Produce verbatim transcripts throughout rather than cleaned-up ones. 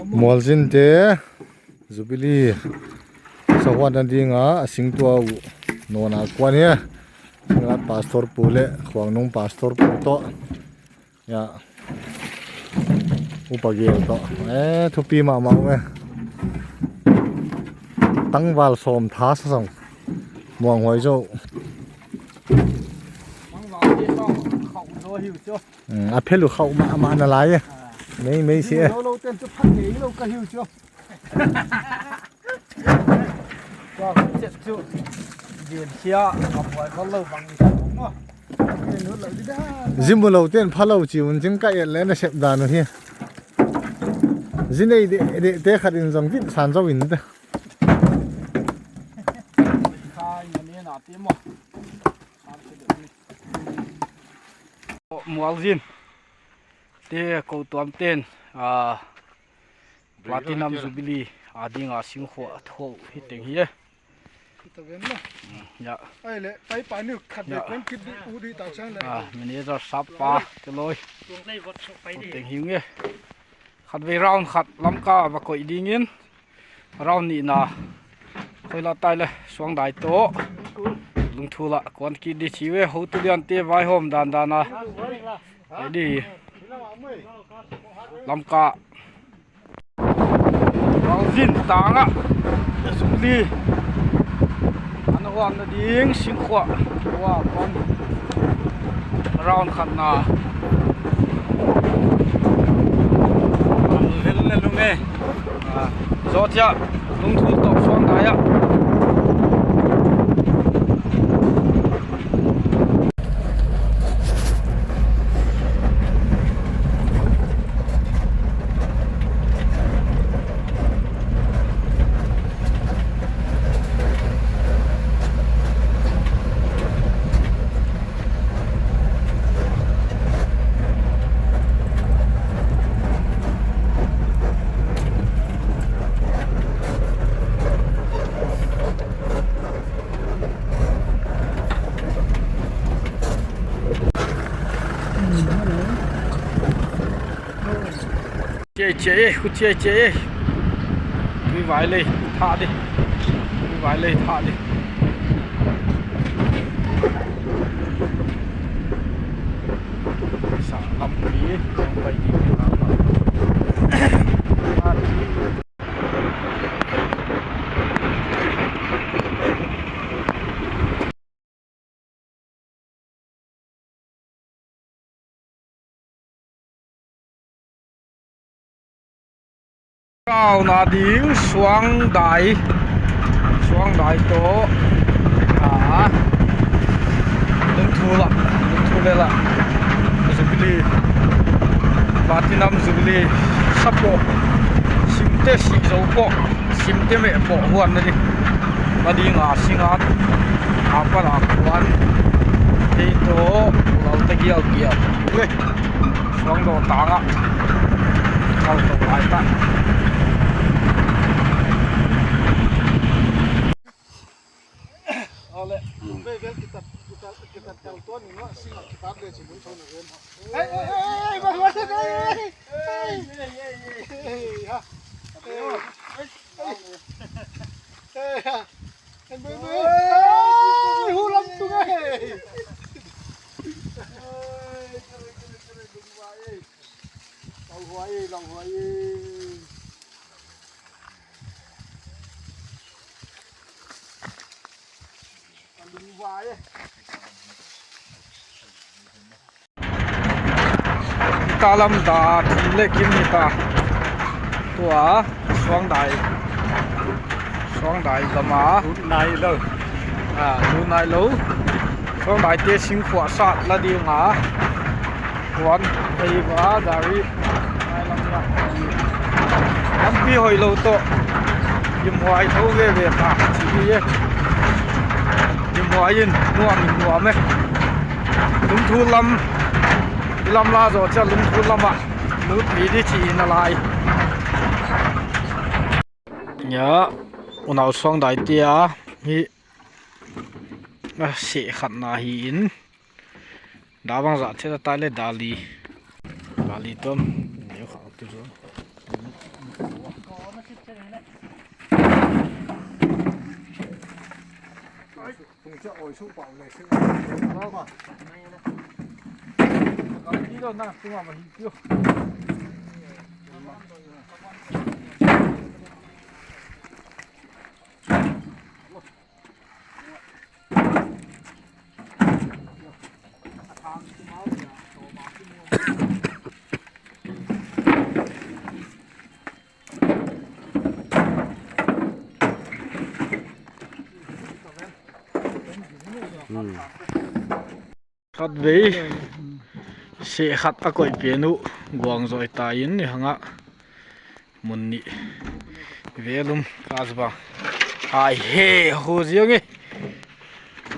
Mualzin te Jubilee sahuatna dinga a singtuah uh nawn a kuan hi. Singlat Pastor pu leh Khuangnung Pastor pu toh. Ya. Upa gel toh. Eh, thupi mahmah uh e. Tangval sawm tha sa sawm. Muang huai zou. Tangval te toh khauh zou hiu chu. Hmm, a phel uh khauh mahmah na lai e. Ah. Mei, mei si e. Lou lou ten chu phat ngei lou ka hiu chu. Tua chet chu. Din sia, ka buai khol lou bang ni ka maw. Zin mu lou ten pha lou chi un zing ka et leh na sep dan uh hi. Zin ei de, de te khat in zong vin san zou in te. Mualzin te kou tuam ten, ah, Platinum Jubilee a dinga singkhuah thuah hi teng hi e. Kita ven na. Mm, ya. Ai le, pai pa ni khat ve kuan kit di u di tau sang le. Ah, manager sap pa te loi. Tuang lei vot sok pai di. Teng hi nge. Khat ve round khat Lamka va koih dingin. Round nihna. Khoi la tai le, Suangdai toh Lungthul ah kuan kit di chi ve, hotu lian te vaihawm dandan a. Ready. Lamka. Mualzin tang ah Jubilee ana huatna ding singkhuah ua kuan. Round khatna. Lel le lung e. Ah, zotia Lungthul toh Suangdai ah. Che che e, khu che che e. Tui vai lei thah di. Tui vai lei thah di. Sa lampi, pai di. Kau na ding Suangdai, Suangdai toh, ah, Lungthul ah, Lungthul lel ah, Jubilee, Platinum Jubilee, sapo, simte si zo po. Simte meh poh huan na di. Ka ding a singa. A pala kuan. Tei toh, lau te gial gial. Le. Suangdai tang ah. Kau toh lai ta. Ale, vel vel kitat, kitat, kitat kal tuan ni no, singa kitat le si mun thon ven. Hey, hey, hey, hey, hey, hey, hey, hey, hey, ha. Hey, hey, hey, hey, ha. Hey, hey, hey, hu lam tung hey. Hey, kere, kere, kere, lunghuai e. Lunghuai e, lunghuai e. Talam da thum le kim ni ta. Tua Suangdai. Suangdai gam a. Lut nai lou. Ah, lut nai lou. Suangdai te singkhuah sat la ding a. Kuan, ei va, gari, nai lam lam. Lampi hoihlou toh. Limhuai tho veve ta, chi hi e. Limhuai in, nuam in nuam e. Lungthul lam, lam la zoh chia Lungthul lam ah. Lut mi di chi na lai. Ya, unau Suangdai te a, hi, a seh khat na hi in. Da bang zah thei ta le da li. Kali tom, ni khau tu zo. Tung cha oi su pau le su. Kali do na, tu ma ba hi tu. Khatvei seh khat a koih pen uh, guang zoi ta in ni hang a. Mun nih vel um ka zaba. Ai he, hu ziang e.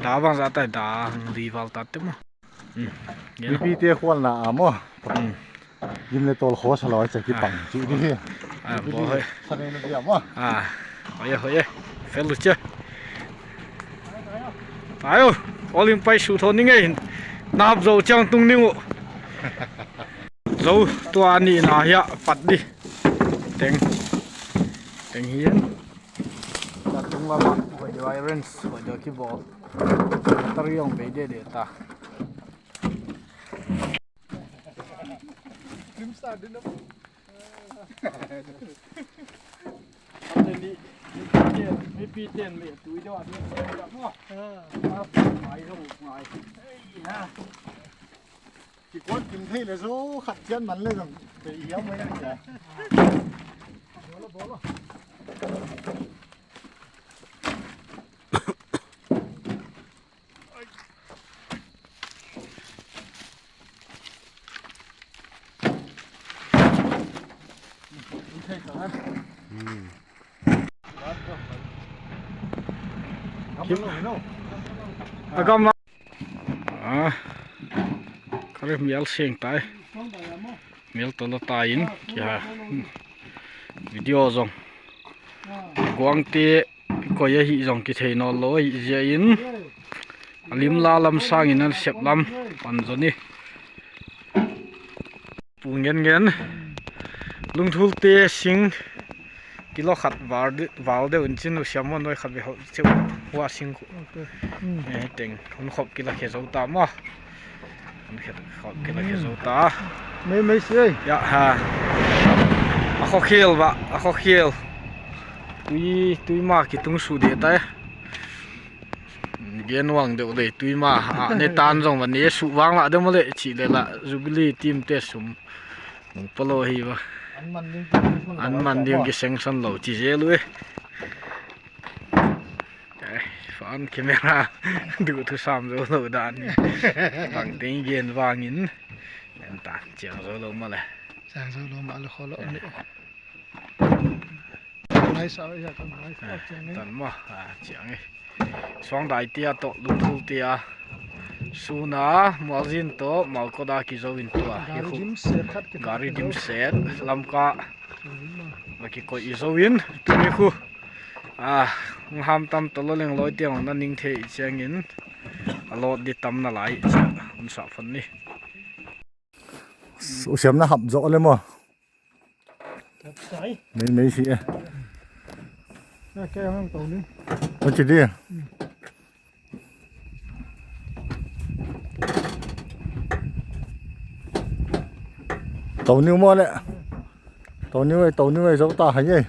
Da bang za tai da, li val ta te maw. Hmm. Gen. Mipite khualna a maw. Hmm. Gim le tol khawsa lo cha kipang. Ah. Chi di hi. Ah, bo hoi. Sa ne na dia maw. Ah, hoi, hoi. Fel lu cha. Ayo, olim pai su tho ni ngei. Nap zo chang tung ni ngu. Zo tua ni na hia pat di. Teng. Teng hian. Tua tung lama, hoi deuh irons, hoi deuh kibol. Tariong bei de de ta. Lim sa din na. Ate ni, mipiten, mipiten le tui deuh a deuh sa deuh maw. Ah. Mai zong mai. Ei ha. Kikuan kim thei le zo khat chian man le zong. Te i hiam mai na. Bolo, bolo. Hmm. A gam la. Ah. Kare mial seng tai. Mial tolo ta in kia. Video zong. Guangte koi ahi zong kithei nawnlou ahi ziakin, a lim la lam sangin a sep lam pan zaw ni. Pu Ngen Ngen, Lungthulte sing kilo khat val de-, val deuh in chin, u siam hon noi khat ve hol cheu hua sing khu. Ok. Hmm. Eh, teng hun khop kila khe zo ta maw. Hun khe, khop kila khe zo ta. Mei, mei si ei. Ya, ha. A kho khel ba, a kho khel. Tui, tui ma kitung su de ta e. Gen vang deuh le, tui ma, a, ne tan zong va ne su vang la deuh maw le, chi le la, Jubilee team te sum. Mung palo hi va. An man ding ki sanction lou chi zel u e. Ai, fan camera duh thu sam zo lou dan ni. Bang teng gen vangin. En ta, chiang zo lou maw le. Chiang zo lou maw le kho lou ni. Nai sa ya kan nai sa chiang ni. Tan maw, a, chiang e. Suangdai tia toh, Lungthulte a. Suna, Mualzin toh, Malkot a kizo in tua. Gari dim set khat khat. Gari dim set, Lamka. Dim ma. Laki koi i zo in, tuni khu. Ah, ngaham tam tolo leng loi tiang na ning thei chiangin. A lot di tam na lai, chia, un sa phon ni. U siam na hap zo le maw. Mei, mei si e. Na, kei hang tou ni. O chi di. Tou ni maw le. Tou ni e, tou ni e, zo ta hai e.